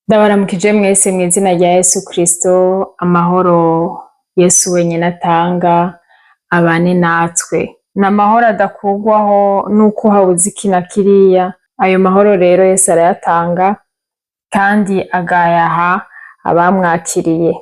Ndabaramukije mwese mw'izina rya Yesu Kristo, amahoro Yesu wenyene atanga abane natwe. Ni amahoro adakurwaho nuko habuze iki na kiriya, ayo mahoro rero Yesu arayatanga kandi akayaha abamwakiriye.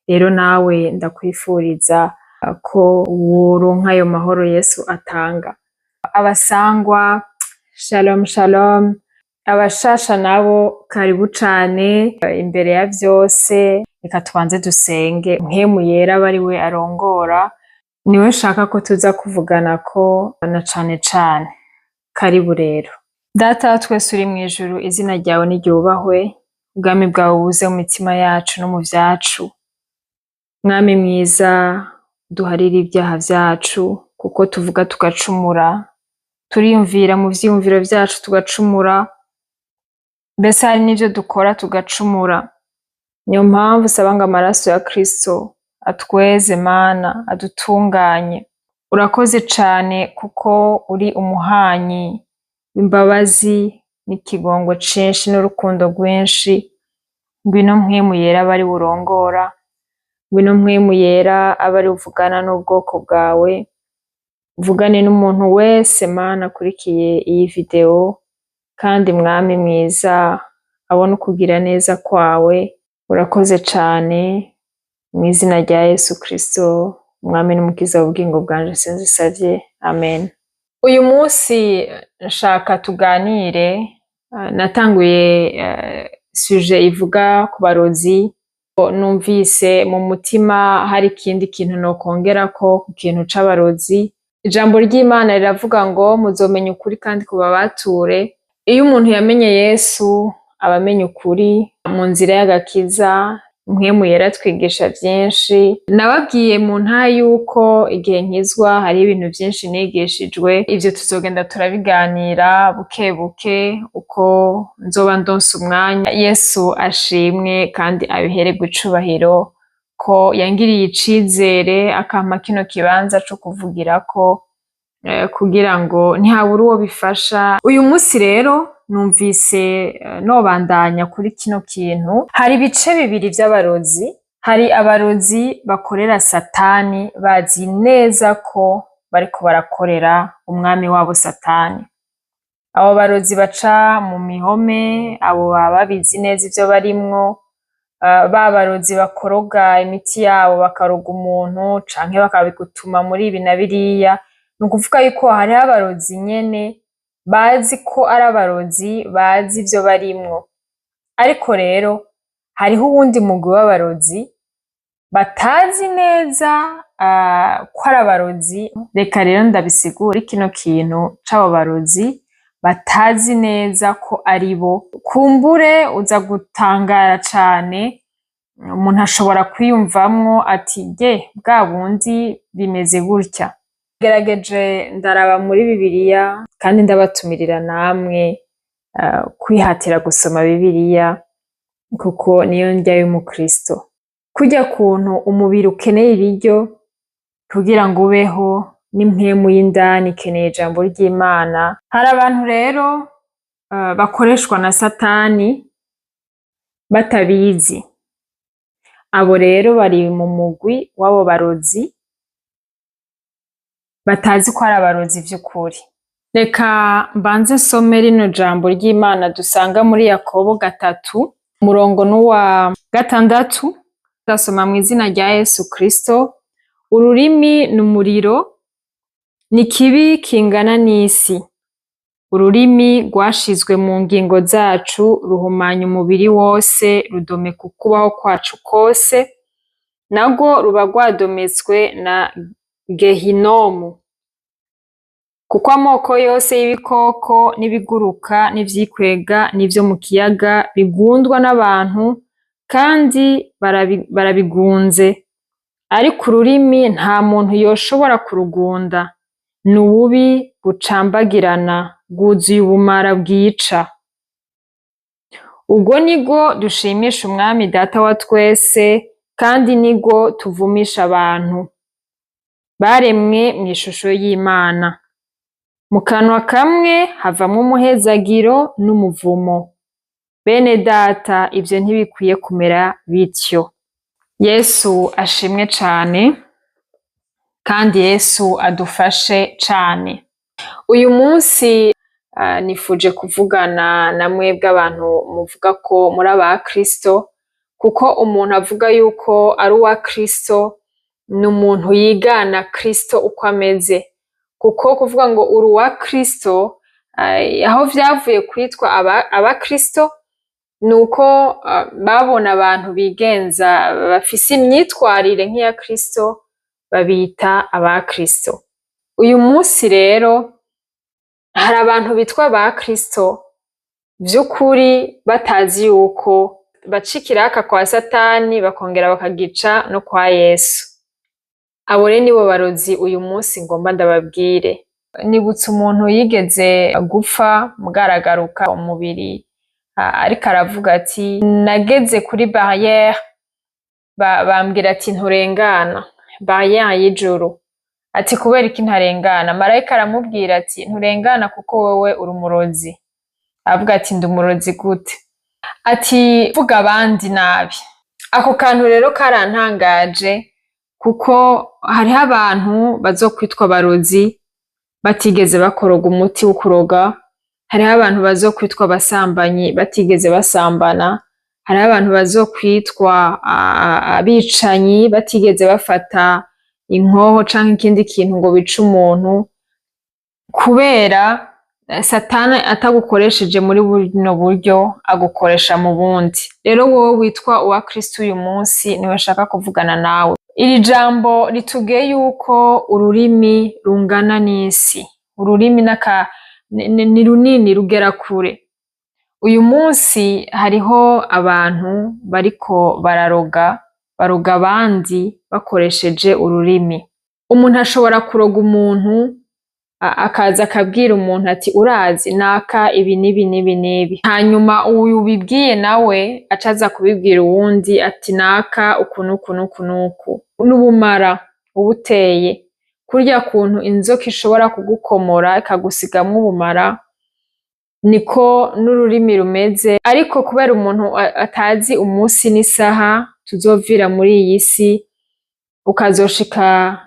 Rero nawe ndakwifuriza ko woronka ayo mahoro Yesu atanga. Abasangwa, shalom shalom, abashasha nabo karibu cane. Imbere ya vyose reka tubanze dusenge, Mpwemu Yera abe ariwe arongora, niwe nshaka ko tuza kuvuganako na cane cane. Karibu rero. Data wa twese uri mw'ijuru, izina ryawe niryubahwe, ubwami bwawe buze mu mitima yacu no mu vyacu. Mwami mwiza, duharire ivyaha vyacu kuko tuvuga tugacumura, turiyumvira mu vyiyumviro vyacu tugacumura, mbese hari n'ivyo dukora tugacumura. Niyo mpamvu usaba ngo amaraso ya Kristo atweze, Mana, adutunganye. Urakoze cane kuko uri umuhanyi w'imbabazi n'ikigongwe cinshi n'urukundo rwinshi. Ngwino Mpwemu Yera abe ariwe urongora, ngwino Mpwemu Yera abe ariwe uvugana n'ubwoko bwawe, uvugane n'umuntu wese, Mana, akurikiye iyi video, kandi Mwami mwiza abone ukugira neza kwawe. Urakoze cane, mw'izina rya Yesu Kristo, Umwami n'Umukiza w'ubugingo bwanje sinzisavye, amen. Uyu munsi nshaka tuganire, natanguye sujet ivuga ku barozi, numvise mu mutima hari ikindi kintu nokongerako ku kintu c'abarozi. Ijambo ry'Imana riravuga ngo muzomenya ukuri kandi kubabature. Iyo umuntu yamenye Yesu aba amenya ukuri mu nzira y'agakiza. Mpwemu Yera atwigisha vyinshi. Nababwiye mu ntahe yuko igihe nkizwa hariho ibintu vyinshi nigishijwe. Ivyo tuzogenda turabiganira buke buke uko nzoba ndonse umwanya. Yesu ashimwe kandi abihererwe icubahiro ko yangiriye icizere akampa kino kibanza co kuvugirako kugira ngo ntihabura uwo bifasha. Uyu munsi rero numvise nobandanya kuri kino kintu. Hari ibice bibiri vy'abarozi. Hari abarozi bakorera Satani bazi neza ko bariko barakorera umwami wabo Satani. Abo barozi baca mu mihome, abo baba babizi neza ivyo barimwo, ba barozi bakoroga imiti yabo, bakaroga umuntu canke bakabigutuma muri ibi na biriya. Ni ukuvuga yuko hariho abarozi nyene bazi ko ari abarozi, bazi ivyo barimwo. Ariko rero hariho uwundi mugwi w'abarozi batazi neza ko ari abarozi. Reka rero ndabisigure kino kintu c'abo barozi batazi neza ko ari bo. Kumbure uza gutangara cane, umuntu ashobora kwiyumvamwo ati: "Ge bwa bundi bimeze gutya." Gerageje ndaraba muri Bibiliya, kandi ndabatumirira namwe kwihatira gusoma Bibiliya kuko niyo ndya y'umukristo. Kurya kuntu umubiri ukeneye ibiryo kugira ngo ubeho, n'impwemu y'indani ikeneye ijambo ry'Imana. Hari abantu rero bakoreshwa na Satani batabizi. Abo rero bari mu mugwi w'abo barozi batazi ko ari abarozi vy'ukuri. Reka mbanze nsome rino jambo ry'Imana dusanga muri Yakobo 3, umurongo n'uwa 6. Ndasoma mw'izina rya Yesu Kristo. Ururimi ni umuriro, ni kibi kingana n'isi. Ururimi rwashizwe mu ngingo zacu, ruhumanya umubiri wose, rudomeka ukubaho kwacu kose, narwo ruba rwadometswe na Gehinomu. Kuko amoko yose y'ibikoko n'ibiguruka n'ivyikwega n'ivyo mu kiyaga bigundwa n'abantu, kandi barabigunze. Ariko ururimi nta muntu yoshobora kurugunda, ni ububi bucambagirana, bwuzuye ubumara bwica. Urwo nirwo dushimisha Umwami Data wa twese, kandi nirwo tuvumisha abantu baremwe mw'ishusho y'Imana. Mu kanwa kamwe havamwo umuhezagiro n'umuvumo. Bene data, ivyo ntibikwiye kumera bityo. Yesu ashimwe cane, kandi Yesu adufashe cane. Uyu munsi nifuje kuvugana na mwebwe abantu muvuga ko muri aba Kristo, kuko umuntu avuga yuko ari uwa Kristo ni umuntu yigana Kristo uko ameze. Kuko kuvuga ngo uri uwa Kristo, aho vyavuye kwitwa aba Kristo, ni uko babona abantu bigenza bafise imyitwarire nk'iya Kristo, babita aba Kristo. Uyu munsi rero hari abantu bitwa aba Kristo vy'ukuri batazi yuko baca ikiraka kwa Satani bakongera bakagica no kwa Yesu. Abo rero nibo barozi uyu munsi ngomba ndababwire. Nibutse umuntu yigeze gupfa mugaragaruka umubiri, ariko aravuga ati nageze kuri barrière, bambwira ati nturengana, barrière y'ijuru. Ati kubera iki ntarengana? Marayika aramubwira ati nturengana kuko wewe uri umurozi. Aravuga ati ndi umurozi gute? Ati vuga abandi nabi. Ako kantu rero karantangaje, kuko hariho abantu bazokwitwa abarozi batigeze bakoroga umuti wo kuroga, hariho abantu bazokwitwa abasambanyi batigeze basambana, hariho abantu bazokwitwa abicanyi batigeze bafata inkoho canke ikindi kintu ngo bice umuntu, kubera Satani atagukoresheje muri buno buryo agukoresha mu bundi. Rero wowe witwa uwa Kristo uyu munsi niwe nshaka kuvugana nawe. Iri jambo ritubwiye yuko ururimi rungana n'isi. Ururimi ni runini, rugera kure. Uyu munsi hariho abantu bariko bararoga, baroga abandi bakoresheje ururimi. Umuntu ashobora kuroga umuntu, akaza akabwira umuntu ati urazi naka ibi n'ibi n'ibi n'ibi, hanyuma uyu ubibwiye nawe acaza kubibwira uwundi ati naka uku n'uku n'uku n'uku. N'ubumara uba uteye kurya kuntu inzoka ishobora kugukomora ikagusigamwo ubumara, niko n'ururimi rumeze. Ariko kubera umuntu atazi umunsi n'isaha tuzovira muri iyi si, ukazoshika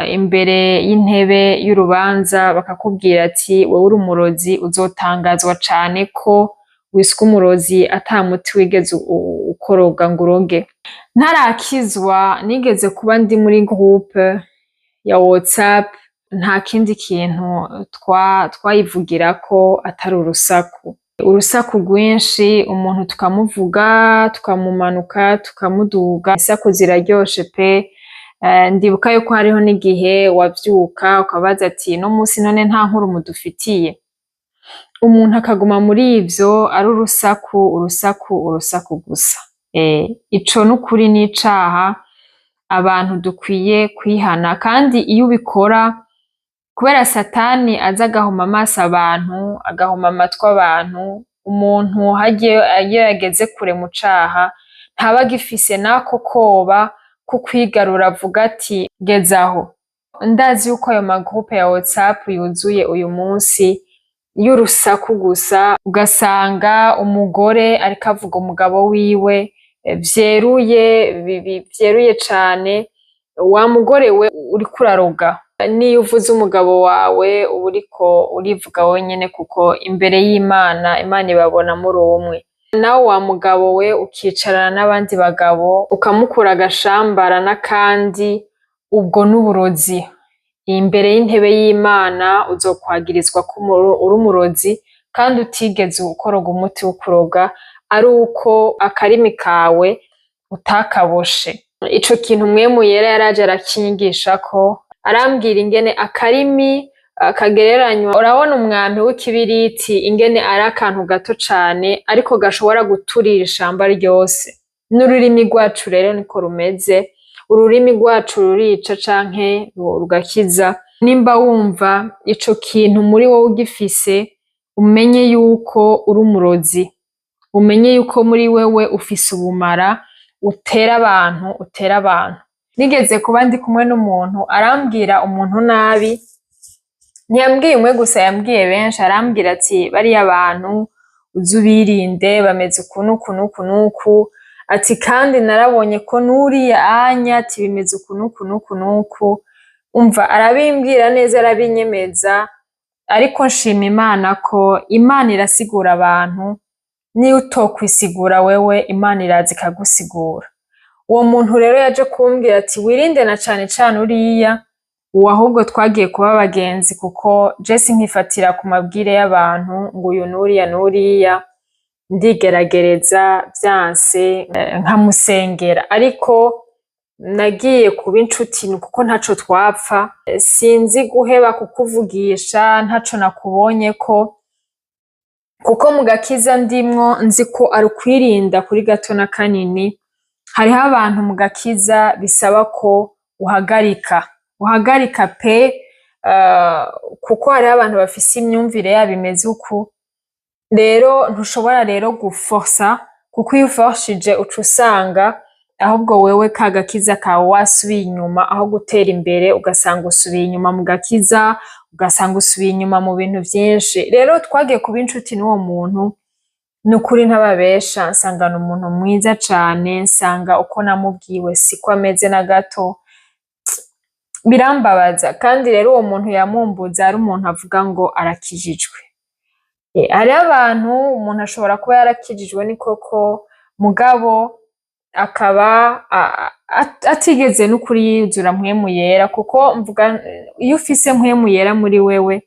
imbere y'intebe y'urubanza bakakubwira ati wewe uri umurozi, uzotangazwa cane ko wiswe umurozi ata muti wigeze ukoroga ngo uroge. Ntarakizwa nigeze kuba ndi muri groupe ya WhatsApp, nta kindi kintu twayivugirako atari urusaku. Urusaku rwinshi, umuntu tukamuvuga, tukamumanuka, tukamuduga. Isaku ziraryoshe pe. Ndibuka yuko hariho n'igihe wavyuka ukabaza ati no musi none nta nkuru mudufitiye? Umuntu akaguma muri ivyo, ari urusaku, urusaku, urusaku gusa. Ico n'ukuri n'icaha abantu dukwiye kwihana, kandi iyo ubikora kubera Satani aza agahuma amaso abantu, agahuma amatwi abantu, umuntu harya iyo yageze kure mu caha ntaba agifise n'ako koba ko kwigarura avuga ati geze aho. Ndazi yuko ayo ma groupe ya WhatsApp yuzuye uyu munsi y'urusaku gusa, ugasanga umugore ariko avuga umugabo wiwe vyeruye, vyeruye cane. Wa mugore we, uriko uraroga. Niyo uvuze umugabo wawe uba uriko urivuga wenyene, kuko imbere y'Imana, Imana ibabona muri umwe. Nawe wa mugabo we, ukicarana n'abandi bagabo ukamukura agashambara n'akandi, ubwo n'uburozi. Imbere y'intebe y'Imana uzokwagirizwa ko uri umurozi kandi utigeze ukoroga umuti wo kuroga, ari uko akarimi kawe utakaboshe. Ico kintu Mpwemu Yera yaraje arakinyigishako, arambwira ingene akarimi kagereranywa. Urabona umwampi w'ikibiriti ingene ari akantu gato cane ariko gashobora guturira ishamba ryose. N'ururimi rwacu rero niko rumeze. Ururimi rwacu rurica canke rugakiza. Nimba wumva ico kintu muri wowe ugifise, umenye yuko uri umurozi, umenye yuko muri wewe ufise ubumara utera abantu, utera abantu. Nigeze kuba ndi kumwe n'umuntu arambwira umuntu nabi, ntiyambwiye umwe gusa, yambwiye benshi. Arambwira ati bariya bantu Uze ubirinde, bameze uku n'uku n'uku n'uku." Ati: "Kandi narabonye ko n'uriya anya," ati, "bimeze uku n'uku n'uku n'uku." Umva, arabimbwira neza, arabinyemeza. Ariko nshima Imana ko Imana irasigura abantu. Niyo utokwisigura wewe, Imana iraza ikagusigura. Uwo muntu rero yaje kumbwira ati: "Wirinde na cane cane uriya." Uwo ahubwo twagiye kuba abagenzi, kuko je sinkifatira ku mabwire y'abantu ngo uyu n'uriya n'uriya. Ndigeragereza, vyanse nkamusengera. Ariko nagiye kuba inshuti kuko ntaco twapfa. Sinzi guheba kukuvugisha ntaco nakubonyeko, kuko mu gakiza ndimwo nzi ko ari ukwirinda kuri gato na kanini. Hariho abantu mu gakiza bisaba ko uhagarika, uhagarika pe, kuko hariho abantu bafise imyumvire yabo imeze uku. Rero ntushobora rero guforsa, kuko iyo uforshije uca usanga ahubwo wewe ka gakiza kawe wasubiye inyuma aho gutera imbere, ugasanga usubiye inyuma mu gakiza, ugasanga usubiye inyuma mu bintu vyinshi. Rero twagiye kuba inshuti n'uwo muntu, ni ukuri ntababesha, nsanga ni umuntu mwiza cane, nsanga uko namubwiwe siko ameze na gato. Birambabaza. Kandi rero uwo muntu yamumbuza ari umuntu avuga ngo arakijijwe. Hariho abantu, umuntu ashobora kuba yarakijijwe ni koko, mugabo akaba atigeze n'ukuri yuzura Mpwemu Yera. Kuko mvuga, iyo ufise Mpwemu Yera muri wewe,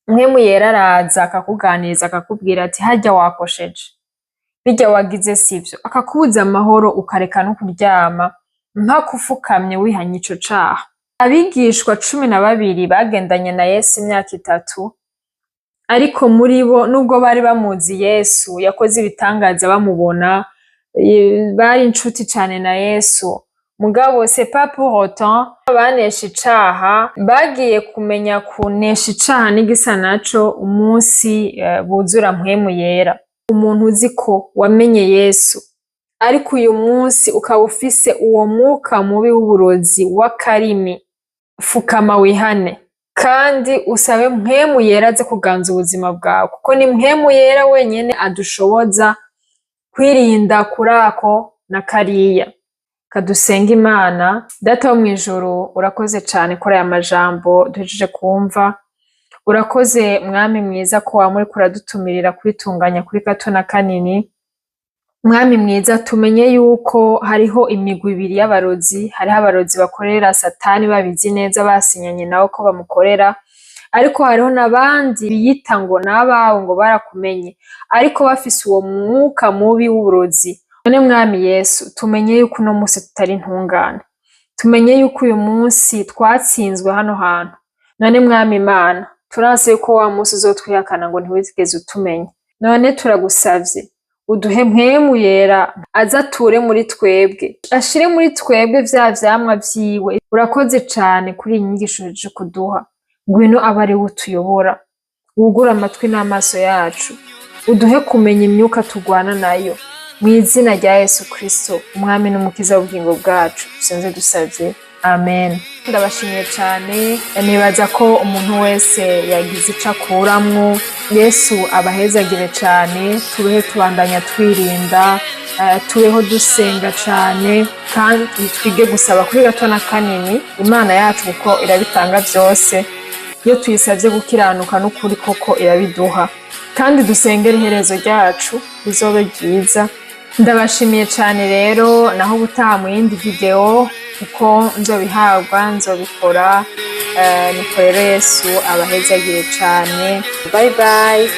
Mpwemu Yera araza akakuganiriza, akakubwira ati: "Harya wakosheje, birya wagize sivyo." Akakubuza amahoro, ukareka no kuryama mpaka ufukamye wihanye ico caha. Abigishwa 12 bagendanye na Yesu imyaka 3, ariko muri bo, nubwo bari bamuzi Yesu yakoze ibitangaza, bamubona, bari inshuti cane na Yesu, mugabo c'est pas pour autant banesha icaha. Bagiye kumenya kunesha icaha n'igisa naco umunsi buzura Mpwemu Yera. Umuntu uzi ko wamenye Yesu, ariko uyu munsi ukaba ufise uwo mwuka mubi w'uburozi w'akarimi, fukama wihane kandi usabe Mpwemu Yera aze kuganza ubuzima bwawe, kuko ni Mpwemu Yera wenyene adushoboza kwirinda kurako na kariya. Kadusenga Imana. Data wo mw'ijuru, urakoze cane kuri aya majambo duhejeje kumva. Urakoze, Mwami mwiza, ko wama uriko uradutumirira kwitunganya kuri gato na kanini. Mwami mwiza, tumenye yuko hariho imigwi ibiri y'abarozi. Hariho abarozi bakorera Satani babizi neza, basinyanye nawe ko bamukorera, ariko hariho n'abandi biyita ngo n'abawe, ngo barakumenye, ariko bafise uwo mwuka mubi w'uburozi. None Mwami Yesu, tumenye yuko uno munsi tutari intungane, tumenye yuko uyu munsi twatsinzwe hano hantu. None Mwami Imana, turanse yuko wa munsi uzotwihakana ngo ntiwigeze utumenya. None turagusavye uduhe Mpwemu Yera, aze ature muri twebwe, ashire muri twebwe vya vyamwa vyiwe. Urakoze cane kuri iyi nyigisho uhejeje kuduha. Ngwino abe ariwe utuyobora, wugure amatwi n'amaso yacu, uduhe kumenya imyuka turwana nayo. Mu izina rya Yesu Kristo, Umwami n'Umukiza w'ubugingo bwacu, dusenze dusavye, amen. Ndabashimiye cane. Nibaza ko umuntu wese yagize ico akuramwo. Yesu abahezagire cane. Tubehe tubandanya twirinda, tubeho dusenga cane, kandi twige gusaba kuri gato na kanini Imana yacu, kuko irabitanga vyose iyo tuyisavye gukiranuka n'ukuri, koko irabiduha. Kandi dusengere iherezo ryacu rizobe ryiza. Ndabashimiye cane rero. Naho ubutaha mu yindi video, kuko nzobihabwa nzobikora. Niko rero, Yesu abahezagire cane. Bye bye.